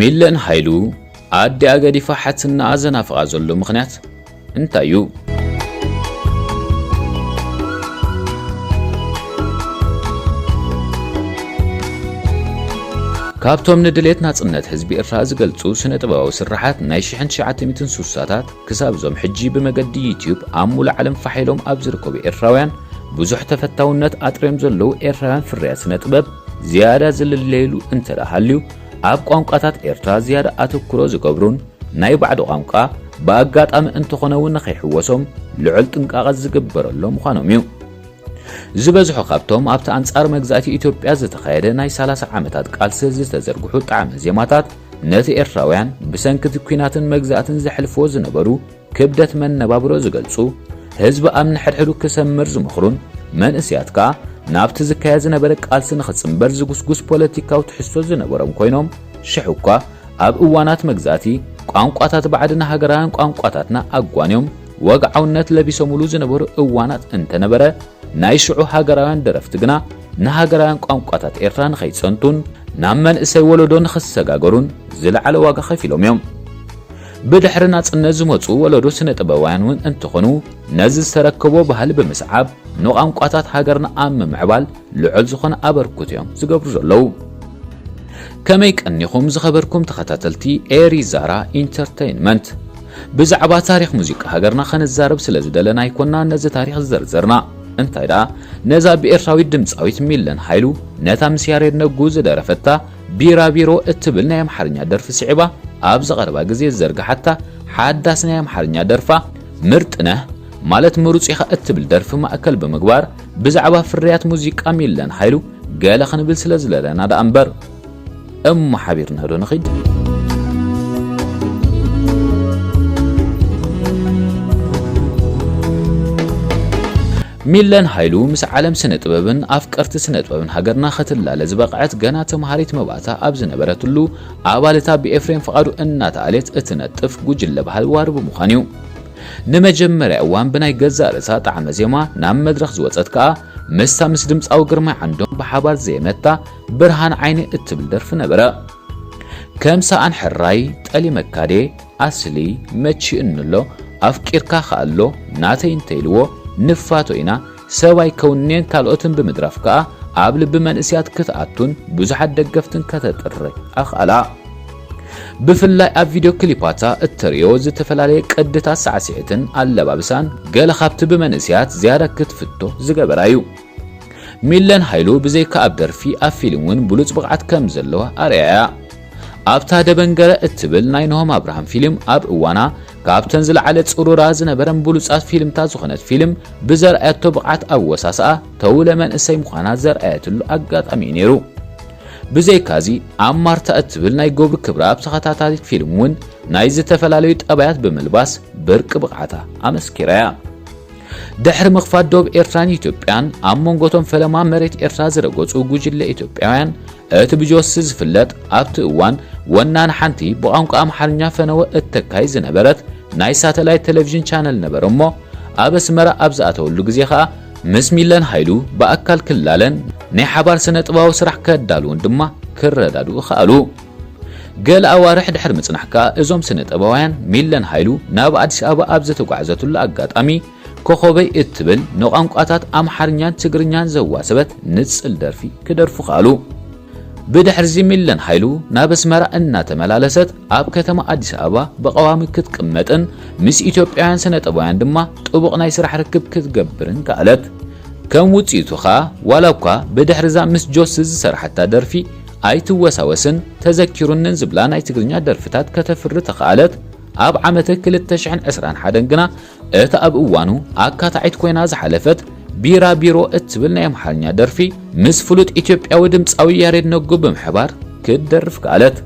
ሚለን ሃይሉ ኣዲኣ ገዲፋ ሓትንኣ ዘናፍቓ ዘሎ ምኽንያት እንታይ እዩ? ካብቶም ንድሌት ናጽነት ህዝቢ ኤርትራ ዝገልጹ ስነ ጥበባዊ ስርሓት ናይ ሽሕን ትሽዓተ ሚእትን ስሳታት ክሳብ እዞም ሕጂ ብመገዲ ዩትዩብ ኣብ ሙሉእ ዓለም ፋሕ ኢሎም ኣብ ዝርከቡ ኤርትራውያን ብዙሕ ተፈታውነት ኣጥርዮም ዘለዉ ኤርትራውያን ፍርያት ስነ ጥበብ ዝያዳ ዝልለየሉ እንተ ደኣ ሃልዩ፣ ኣብ ቋንቋታት ኤርትራ ዝያዳ ኣተኩሮ ዝገብሩን ናይ ባዕዲ ቋንቋ ብኣጋጣሚ እንተኾነ እውን ንኸይሕወሶም ልዑል ጥንቃቐ ዝግበረሎም ምዃኖም እዩ። ዝበዝሑ ካብቶም ኣብቲ ኣንጻር መግዛእቲ ኢትዮጵያ ዝተኻየደ ናይ ሰላሳ ዓመታት ቃልሲ ዝተዘርግሑ ጣዕመ ዜማታት፣ ነቲ ኤርትራውያን ብሰንኪ እቲ ኲናትን መግዛእትን ዘሕልፍዎ ዝነበሩ ክብደት መነባብሮ ዝገልጹ፣ ህዝቢ ኣብ ንሕድሕዱ ክሰምር ዝመኽሩን መንእስያት ከኣ ናብቲ ዝካየድ ዝነበረ ቃልሲ ንኽጽንበር ዝጉስጉስ ፖለቲካዊ ትሕዝቶ ዝነበሮም ኮይኖም፣ ሽሕ እኳ ኣብ እዋናት መግዛእቲ ቋንቋታት ባዕዲ ንሃገራውያን ቋንቋታትና ኣጓንዮም ወግዓውነት ለቢሶምሉ ዝነበሩ እዋናት እንተነበረ፣ ናይ ሽዑ ሃገራውያን ደረፍቲ ግና ንሃገራውያን ቋንቋታት ኤርትራ ንኸይጸንቱን ናብ መንእሰይ ወለዶ ንኽሰጋገሩን ዝለዓለ ዋጋ ከፊሎም እዮም። ብድሕሪ ናጽነት ዝመጹ ወለዶ ስነ ጥበባውያን እውን እንተኾኑ፣ ነዚ ዝተረከቦ ባህሊ ብምስዓብ ንቋንቋታት ሃገርና ኣብ ምምዕባል ልዑል ዝኾነ ኣበርክቶ እዮም ዝገብሩ ዘለዉ። ከመይ ቀኒኹም ዝኸበርኩም ተኸታተልቲ ኤሪ ዛራ ኢንተርተይንመንት? ብዛዕባ ታሪኽ ሙዚቃ ሃገርና ከነዛርብ ስለ ዝደለና ኣይኮና ነዚ ታሪኽ ዝዘርዘርና። እንታይ ደኣ፣ ነዛ ብኤርትራዊት ድምጻዊት ሚለን ሃይሉ ነታ ምስ ያሬድ ነጉ ዝደረፈታ ቢራቢሮ እትብል ናይ ኣምሓርኛ ደርፊ ስዒባ ኣብ ዝቐረባ ግዜ ዝዘርግሓታ ሓዳስ ናይ ኣምሓርኛ ደርፋ ምርጥ ነህ ማለት ምሩጽ ኢኻ እትብል ደርፊ ማእከል ብምግባር ብዛዕባ ፍርያት ሙዚቃ ሚለን ሃይሉ ገለ ክንብል ስለ ዝለለና ደኣ እምበር። እሞ ሓቢርና ዶ ንኺድ? ሚለን ሃይሉ ምስ ዓለም ስነ ጥበብን ኣፍቀርቲ ስነ ጥበብን ሃገርና ክትላለ ዝበቕዐት ገና ተምሃሪት መባእታ ኣብ ዝነበረትሉ፣ ኣባልታ ብኤፍሬም ፍቓዱ እናተኣልየት እትነጥፍ ጉጅለ ባህሊ ዋሪ ብምዃን እዩ። ንመጀመርያ እዋን ብናይ ገዛእ ርእሳ ጣዕመ ዜማ ናብ መድረኽ ዝወጸት ከኣ ምስታ ምስ ድምጻዊ ግርማይ ዓንዶም ብሓባር ዘየመታ ብርሃን ዓይኒ እትብል ደርፊ ነበረ። ከም ሰኣን ሕራይ፣ ጠሊመካ ድየ፣ ኣስሊ፣ መቺእኒ ኣሎ፣ ኣፍቂርካ ከኣ ኣሎ፣ ናተይ እንተኢልዎ፣ ንፋቶ ኢና፣ ሰብ ኣይከውንኔን ካልኦትን ብምድራፍ ከኣ ኣብ ልቢ መንእስያት ክትኣቱን ብዙሓት ደገፍትን ከተጥሪ ኣኽኣላ። ብፍላይ ኣብ ቪድዮ ክሊፓታ እተርእዮ ዝተፈላለየ ቅድታት ሳዕስዒትን ኣለባብሳን ገለ ካብቲ ብመንእስያት ዝያዳ ክትፍቶ ዝገበራ እዩ። ሚለን ሃይሉ ብዘይካ ኣብ ደርፊ ኣብ ፊልም እውን ብሉጽ ብቕዓት ከም ዘለዋ ኣርኣያ እያ። ኣብታ ደበንገረ እትብል ናይ ኖሆም ኣብርሃም ፊልም ኣብ እዋና ካብተን ዝለዓለ ጽሩራ ዝነበረን ብሉጻት ፊልምታት ዝኾነት ፊልም ብዘርኣየቶ ብቕዓት ኣወሳስኣ ተውለ መንእሰይ ምዃና ዘርኣየትሉ ኣጋጣሚ እዩ ነይሩ። ብዘይካዚ ኣብ ማርታ እትብል ናይ ገብሩ ክብረኣብ ተኸታታሊት ፊልም እውን ናይ ዝተፈላለዩ ጠባያት ብምልባስ ብርቂ ብቕዓታ ኣመስኪራ እያ። ድሕሪ ምኽፋት ዶብ ኤርትራን ኢትዮጵያን ኣብ መንጎቶም ፈለማ መሬት ኤርትራ ዝረገጹ ጉጅለ ኢትዮጵያውያን እቲ ብጆሲ ዝፍለጥ ኣብቲ እዋን ወናኒ ሓንቲ ብቋንቋ ኣምሓርኛ ፈነወ እተካይ ዝነበረት ናይ ሳተላይት ቴሌቪዥን ቻነል ነበረ እሞ ኣብ ኣስመራ ኣብ ዝኣተወሉ ግዜ ኸኣ ምስ ሚለን ሃይሉ ብኣካል ክላለያን ናይ ሓባር ስነ ጥበባዊ ስራሕ ከዳልውን ድማ ክረዳድኡ ከኣሉ። ገለ ኣዋርሕ ድሕሪ ምጽናሕ ከኣ እዞም ስነ ጥበባውያን ሚለን ሃይሉ ናብ ኣዲስ ኣበባ ኣብ ዝተጓዕዘትሉ ኣጋጣሚ ኮኾበይ እትብል ንቋንቋታት ኣምሓርኛን ትግርኛን ዘዋሰበት ንጽል ደርፊ ክደርፉ ከኣሉ። ብድሕርዚ ሚለን ሃይሉ ናብ ኣስመራ እናተመላለሰት ኣብ ከተማ ኣዲስ ኣበባ ብቐዋሚ ክትቅመጥን ምስ ኢትዮጵያውያን ስነ ጥበባውያን ድማ ጥቡቕ ናይ ስራሕ ርክብ ክትገብርን ከኣለት። ከም ውጽኢቱ ኸኣ ዋላ እኳ ብድሕርዛ ምስ ጆሲ ዝሰርሓታ ደርፊ ኣይትወሳወስን ተዘኪሩንን ዝብላ ናይ ትግርኛ ደርፍታት ከተፍሪ ተኸኣለት፣ ኣብ ዓመተ ክልተ ሽሕን ዕስራን ሓደን ግና እታ ኣብ እዋኑ ኣካታዒት ኮይና ዝሓለፈት ቢራ ቢሮ እትብል ናይ ኣምሓርኛ ደርፊ ምስ ፍሉጥ ኢትዮጵያዊ ድምጻዊ ያሬድ ነጉ ብምሕባር ክትደርፍ ከኣለት።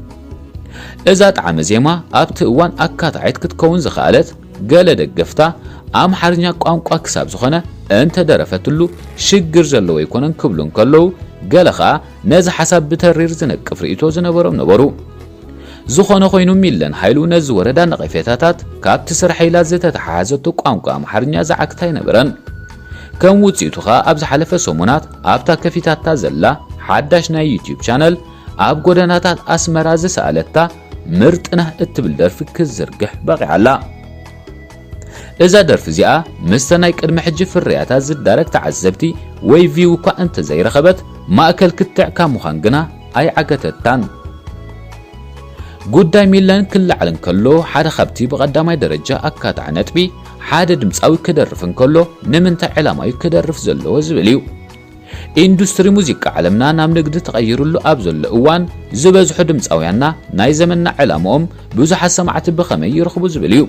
እዛ ጣዕመ ዜማ ኣብቲ እዋን ኣካታዒት ክትከውን ዝኸኣለት፣ ገለ ደገፍታ ኣምሓርኛ ቋንቋ ክሳብ ዝኾነ እንተደረፈትሉ ሽግር ዘለዎ ኣይኮነን ክብሉ እንከለዉ፣ ገለ ኸኣ ነዚ ሓሳብ ብተሪር ዝነቅፍ ርእይቶ ዝነበሮም ነበሩ። ዝኾነ ኮይኑ ሚለን ሃይሉ ነዚ ወረዳ ነቐፌታታት ካብቲ ስራሕ ኢላ ዝተተሓሓዘቶ ቋንቋ ኣምሓርኛ ዝዓግታ ኣይነበረን። ከም ውጽኢቱ ኸኣ ኣብ ዝሓለፈ ሰሙናት ኣብታ ከፊታታ ዘላ ሓዳሽ ናይ ዩትዩብ ቻነል ኣብ ጎደናታት ኣስመራ ዝሰኣለታ ምርጥነህ እትብል ደርፊ ክትዝርግሕ በቒዓ ኣላ። እዛ ደርፊ እዚኣ ምስተ ናይ ቅድሚ ሕጂ ፍርያታ ዝዳረግ ተዓዘብቲ ወይ ቪው እኳ እንተዘይረኸበት፣ ማእከል ክትዕ ካብ ምዃን ግና ኣይዓገተታን። ጉዳይ ሚለን ክለዓል እንከሎ፣ ሓደ ካብቲ ብቐዳማይ ደረጃ ኣካታዒ ነጥቢ፣ ሓደ ድምጻዊ ክደርፍ እንከሎ ንምንታይ ዕላማ እዩ ክደርፍ ዘለዎ ዝብል እዩ። ኢንዱስትሪ ሙዚቃ ዓለምና ናብ ንግዲ ተቐይሩሉ ኣብ ዘሎ እዋን፣ ዝበዝሑ ድምጻውያንና ናይ ዘመንና ዕላምኦም ብዙሓት ሰማዕቲ ብኸመይ ይረኽቡ ዝብል እዩ።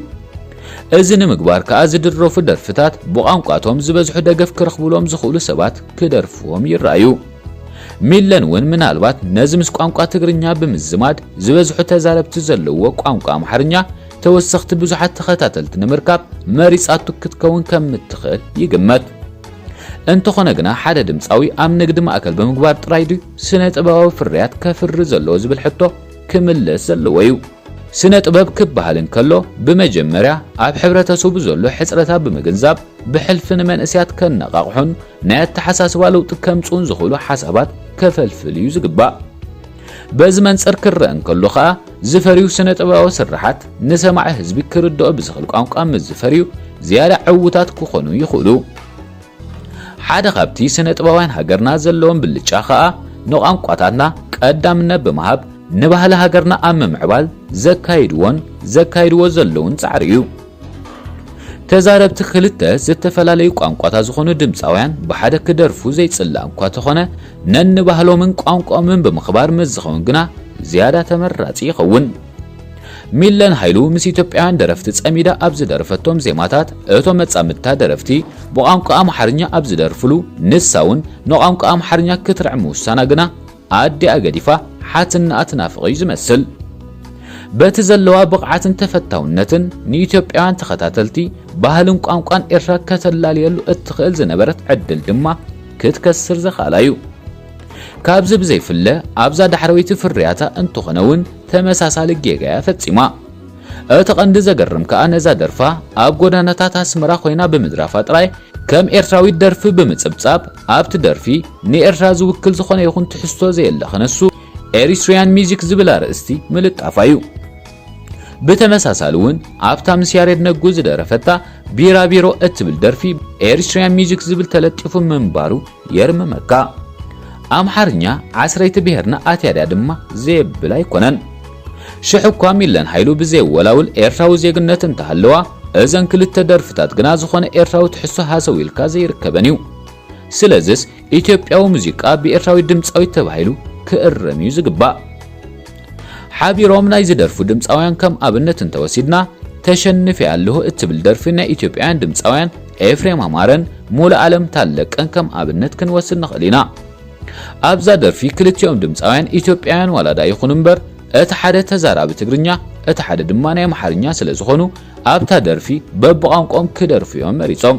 እዚ ንምግባር ከኣ ዝድረፉ ደርፍታት ብቋንቋቶም ዝበዝሑ ደገፍ ክረኽቡሎም ዝኽእሉ ሰባት ክደርፍዎም ይረኣዩ። ሚለን እውን ምናልባት ነዚ ምስ ቋንቋ ትግርኛ ብምዝማድ ዝበዝሑ ተዛረብቲ ዘለዎ ቋንቋ ኣምሓርኛ ተወሰኽቲ ብዙሓት ተኸታተልቲ ንምርካብ መሪጻቱ ክትከውን ከም እትኽእል ይግመት። እንተኾነ ግና ሓደ ድምጻዊ ኣብ ንግዲ ማእከል ብምግባር ጥራይ ድዩ ስነ ጥበባዊ ፍርያት ከፍሪ ዘለዎ ዝብል ሕቶ ክምለስ ዘለዎ እዩ። ስነ ጥበብ ክበሃል እንከሎ ብመጀመርያ ኣብ ሕብረተሰቡ ዘሎ ሕጽረታት ብምግንዛብ ብሕልፊ ንመንእሰያት ከነቓቕሑን ናይ ኣተሓሳስባ ለውጢ ከምጽኡን ዝኽእሉ ሓሳባት ከፈልፍል እዩ ዝግባእ። በዚ መንጽር ክረአ እንከሎ ኸኣ ዝፈርዩ ስነ ጥበባዊ ስርሓት ንሰማዒ ህዝቢ ክርድኦ ብዝኽእል ቋንቋ ምስ ዝፈርዩ ዝያዳ ዕዉታት ክኾኑ ይኽእሉ። ሓደ ካብቲ ስነ ጥበባውያን ሃገርና ዘለዎም ብልጫ ኸኣ ንቋንቋታትና ቀዳምነት ብምሃብ ንባህሊ ሃገርና ኣብ ምምዕባል ዘካይድዎን ዘካይድዎ ዘለውን ጻዕሪ እዩ። ተዛረብቲ ክልተ ዝተፈላለዩ ቋንቋታት ዝኾኑ ድምጻውያን ብሓደ ክደርፉ ዘይጽላእ እኳ ተኾነ፣ ነንባህሎምን ቋንቋኦምን ብምኽባር ምስ ዝኸውን ግና ዝያዳ ተመራጺ ይኸውን። ሚለን ሃይሉ ምስ ኢትዮጵያውያን ደረፍቲ ጸሚዳ ኣብ ዝደረፈቶም ዜማታት፣ እቶም መጻምድታ ደረፍቲ ብቋንቋ ኣምሓርኛ ኣብ ዝደርፍሉ፣ ንሳ እውን ንቋንቋ ኣምሓርኛ ክትርዕም ምውሳና ግና ኣዲኣ ገዲፋ ሓትነኣ ትናፍቕ እዩ ዝመስል። በቲ ዘለዋ ብቕዓትን ተፈታውነትን ንኢትዮጵያውያን ተኸታተልቲ ባህልን ቋንቋን ኤርትራ ከተላልየሉ እትኽእል ዝነበረት ዕድል ድማ ክትከስር ዘኽኣላ እዩ። ካብዚ ብዘይፍለ ኣብዛ ዳሕረወይቲ ፍርያታ እንተኾነ እውን ተመሳሳሊ ጌጋ እያ ፈጺማ። እቲ ቀንዲ ዘገርም ከኣ ነዛ ደርፋ ኣብ ጎደናታት ኣስመራ ኮይና ብምድራፋ ጥራይ ከም ኤርትራዊት ደርፊ ብምጽብጻብ ኣብቲ ደርፊ ንኤርትራ ዝውክል ዝኾነ ይኹን ትሕዝቶ ዘየለ ከነሱ ኤሪትሪያን ሚዚክ ዝብል ኣርእስቲ ምልጣፋ እዩ። ብተመሳሳሊ እውን ኣብታ ምስ ያሬድ ነጉ ዝደረፈታ ቢራቢሮ እትብል ደርፊ ኤሪትሪያን ሚዚክ ዝብል ተለጢፉ ምንባሩ የርምመካ። ኣምሓርኛ ዓስረይቲ ብሄርና ኣትያ ድያ ድማ ዘየብል ኣይኮነን። ሽሕ እኳ ሚለን ሃይሉ ብዘየወላውል ኤርትራዊ ዜግነት እንተሃለዋ፣ እዘን ክልተ ደርፍታት ግና ዝኾነ ኤርትራዊ ትሕዝቶ ሃሰው ኢልካ ዘይርከበን እዩ። ስለዝስ ኢትዮጵያዊ ሙዚቃ ብኤርትራዊ ድምጻዊት ተባሂሉ ክእረም እዩ ዝግባእ። ሓቢሮም ናይ ዝደርፉ ድምጻውያን ከም ኣብነት እንተወሲድና፣ ተሸንፈ ኣለኹ እትብል ደርፊ ናይ ኢትዮጵያውያን ድምጻውያን ኤፍሬም ኣማረን ሙሉኣለም ታለቀን ከም ኣብነት ክንወስድ ንኽእል ኢና። ኣብዛ ደርፊ ክልቲኦም ድምጻውያን ኢትዮጵያውያን ዋላ ደኣ ይኹኑ እምበር፣ እቲ ሓደ ተዛራቢ ትግርኛ፣ እቲ ሓደ ድማ ናይ ኣምሓርኛ ስለ ዝኾኑ፣ ኣብታ ደርፊ በብቋንቋኦም ክደርፉ እዮም መሪጾም።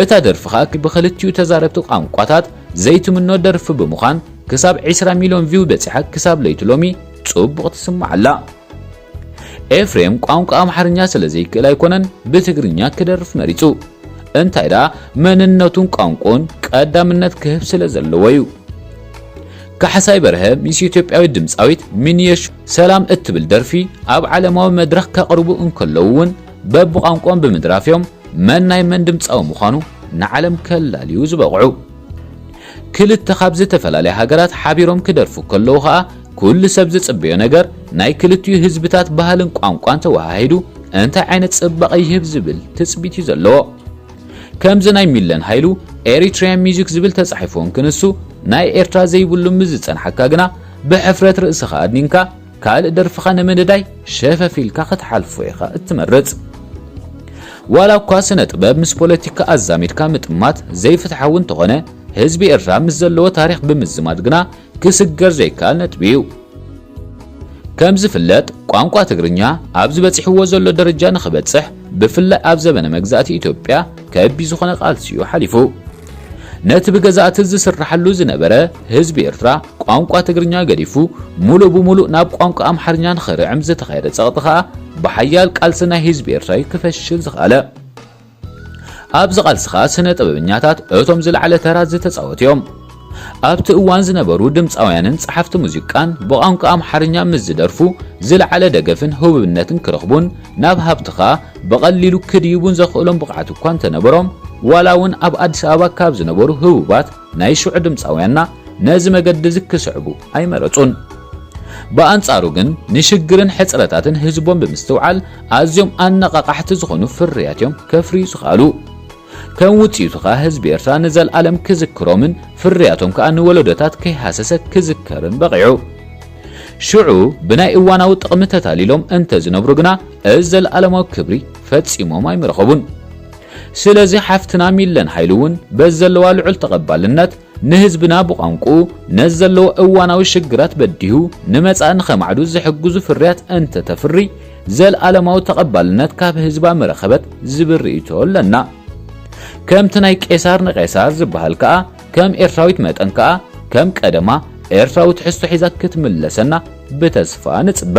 እታ ደርፊ ኸኣ ብኽልቲኡ ተዛረብቲ ቋንቋታት ዘይትምኖ ደርፊ ብምዃን፣ ክሳብ ዕስራ ሚልዮን ቪው በጺሓ ክሳብ ለይቲ ሎሚ ጽቡቕ ትስማዕ ኣላ። ኤፍሬም ቋንቋ ኣምሓርኛ ስለ ዘይክእል ኣይኮነን ብትግርኛ ክደርፍ መሪጹ። እንታይ ደኣ መንነቱን ቋንቋኡን ቀዳምነት ክህብ ስለ ዘለዎ እዩ። ካሕሳይ በርሀ ምስ ኢትዮጵያዊት ድምጻዊት ሚንየሽ ሰላም እትብል ደርፊ ኣብ ዓለማዊ መድረኽ ከቕርቡ እንከለዉ እውን በብቋንቋኦም ብምድራፍ እዮም መን ናይ መን ድምጻዊ ምዃኑ ንዓለም ከላልዩ ዝበቕዑ። ክልተ ካብ ዝተፈላለያ ሃገራት ሓቢሮም ክደርፉ ከለዉ ኸኣ ኩሉ ሰብ ዝጽበዮ ነገር ናይ ክልቲኡ ህዝብታት ባህልን ቋንቋን ተወሃሂዱ እንታይ ዓይነት ጽባቐ ይህብ ዝብል ትጽቢት እዩ ዘለዎ። ከምዚ ናይ ሚለን ሃይሉ ኤሪትሪያን ሚዚክ ዝብል ተጻሒፉ እንክንሱ ናይ ኤርትራ ዘይብሉ ምስ ዝጸንሓካ ግና ብሕፍረት ርእስኻ ኣድኒንካ ካልእ ደርፍኻ ንምንዳይ ሸፈፍ ኢልካ ክትሓልፎ ኢኻ እትመርጽ። ዋላ እኳ ስነ ጥበብ ምስ ፖለቲካ ኣዛሚድካ ምጥማት ዘይፍትሓዊ እንተኾነ፣ ህዝቢ ኤርትራ ምስ ዘለዎ ታሪኽ ብምዝማድ ግና ክስገር ዘይከኣል ነጥቢ እዩ። ከም ዝፍለጥ ቋንቋ ትግርኛ ኣብዚ በጺሕዎ ዘሎ ደረጃ ንኽበጽሕ ብፍላይ ኣብ ዘበነ መግዛእቲ ኢትዮጵያ ከቢድ ዝኾነ ቃልሲ እዩ ሓሊፉ። ነቲ ብገዛእቲ ዝስርሓሉ ዝነበረ ህዝቢ ኤርትራ ቋንቋ ትግርኛ ገዲፉ ሙሉእ ብሙሉእ ናብ ቋንቋ ኣምሓርኛ ንኽርዕም ዝተኻየደ ጸቕጢ ኸኣ ብሓያል ቃልሲ ናይ ህዝቢ ኤርትራ እዩ ክፈሽል ዝኸኣለ። ኣብዚ ቃልሲ ኸኣ ስነ ጥበበኛታት እቶም ዝለዓለ ተራ ዝተጻወቱ እዮም። ኣብቲ እዋን ዝነበሩ ድምፃውያንን ጸሓፍቲ ሙዚቃን ብቋንቋ ኣምሓርኛ ምስ ዝደርፉ ዝለዓለ ደገፍን ህቡብነትን ክረኽቡን ናብ ሃብትኻ ብቐሊሉ ክድይቡን ዘኽእሎም ብቕዓት እኳ እንተነበሮም፣ ዋላ እውን ኣብ ኣዲስ ኣበባ ካብ ዝነበሩ ህቡባት ናይ ሽዑ ድምፃውያንና ነዚ መገዲ እዚ ክስዕቡ ኣይመረጹን። ብኣንጻሩ ግን ንሽግርን ሕጽረታትን ህዝቦም ብምስትውዓል ኣዝዮም ኣነቓቓሕቲ ዝኾኑ ፍርያት እዮም ከፍርዩ ዝኸኣሉ። ከም ውጽኢቱ ከኣ ህዝቢ ኤርትራ ንዘለኣለም ክዝክሮምን ፍርያቶም ከኣ ንወለዶታት ከይሃሰሰ ክዝከርን በቒዑ። ሽዑ ብናይ እዋናዊ ጥቕሚ ተታሊሎም እንተ ዝነብሩ ግና እዚ ዘለኣለማዊ ክብሪ ፈጺሞም ኣይምረኸቡን። ስለዚ ሓፍትና ሚለን ሓይሉ እውን በዚ ዘለዋ ልዑል ተቐባልነት ንህዝብና ብቋንቁኡ ነዚ ዘለዎ እዋናዊ ሽግራት በዲሁ ንመጻኢ ንኸማዕዱ ዝሕግዙ ፍርያት እንተ ተፍሪ ዘለኣለማዊ ተቐባልነት ካብ ህዝባ ምረኸበት ዝብል ርእይቶ ኣለና። ከምቲ ናይ ቄሳር ንቄሳር ዝበሃል ከኣ ከም ኤርትራዊት መጠን ከኣ ከም ቀደማ ኤርትራዊ ትሕዝቶ ሒዛ ክትምለሰና ብተስፋ ንጽበ።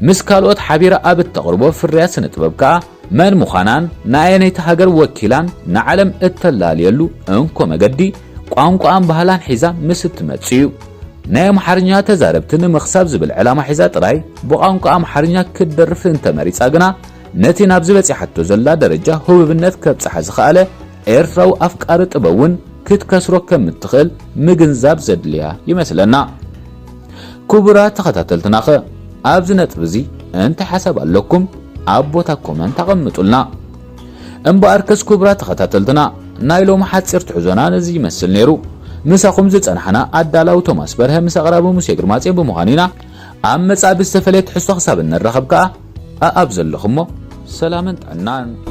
ምስ ካልኦት ሓቢራ ኣብ እተቕርቦ ፍርያት ስነ ጥበብ ከኣ መን ምዃናን ንኣየነይቲ ሃገር ወኪላን ንዓለም እተላልየሉ እንኮ መገዲ ቋንቋኣን ባህላን ሒዛ ምስ እትመጽእ እዩ። ናይ ኣምሓርኛ ተዛረብቲ ንምኽሳብ ዝብል ዕላማ ሒዛ ጥራይ ብቋንቋ ኣምሓርኛ ክትደርፍ እንተመሪጻ ግና ነቲ ናብዚ በጺሓቶ ዘላ ደረጃ ህቡብነት ከብጽሓ ዝኸኣለ ኤርትራዊ ኣፍቃሪ ጥበብ እውን ክትከስሮ ከም እትኽእል ምግንዛብ ዘድልያ ይመስለና። ክቡራት ተኸታተልትናኸ ኣብዚ ነጥቢ እዚ እንታይ ሓሳብ ኣለኩም? ኣብ ቦታ ኮመንት ኣቐምጡልና። እምበኣርከስ ክቡራት ተኸታተልትና ናይ ሎሚ ሓጺር ትሕዞና ነዚ ይመስል ነይሩ። ምሳኹም ዝጸናሕና ኣዳላዊ ቶማስ በርሀ ምስ ኣቕራቢ ሙሴ ግርማጽዮን ብምዃን ኢና። ኣብ መጻኢ ብዝተፈለየ ትሕዝቶ ክሳብ እንራኸብ ከኣ ኣኣብ ዘለኹሞ ሰላምን ጥዕናን።